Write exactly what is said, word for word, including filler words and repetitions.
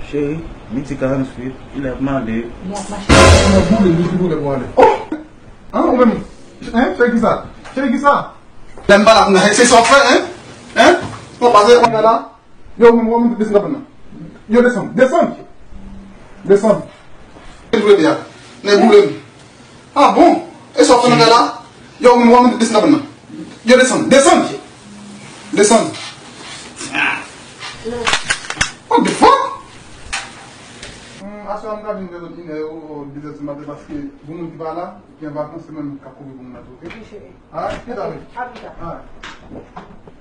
Cheri, midi karanntuit, li lè pou m ale. Nou ap mache. Mwen boule, li ki boule pou ale. Oh! An, ou menm? Hein, cheri, ki sa? Cheri, ki sa? Lè m pa la pou m nan, se sa w fè, hein? Hein? Ou pase, ou la. Yo, ou menm, ou menm, desann nan. Yo, desann, desann. Desann. Nèg boule byen. Nèg boule m. Ah bon? E sa w fè nan kay la? Yo, ou menm, ou menm, desann nan. Yo, desann, desann. Desann. What the fuck? Hmm, aswè a m ka vin wè zòt inè, o, o, dezè di maten, paske gon moun ki pa la, ki an vakans, se mwen menm k ap kouvri pou moun nan tou, oke? Wi, cheri. Alright, pita, wi. A pita. Alright.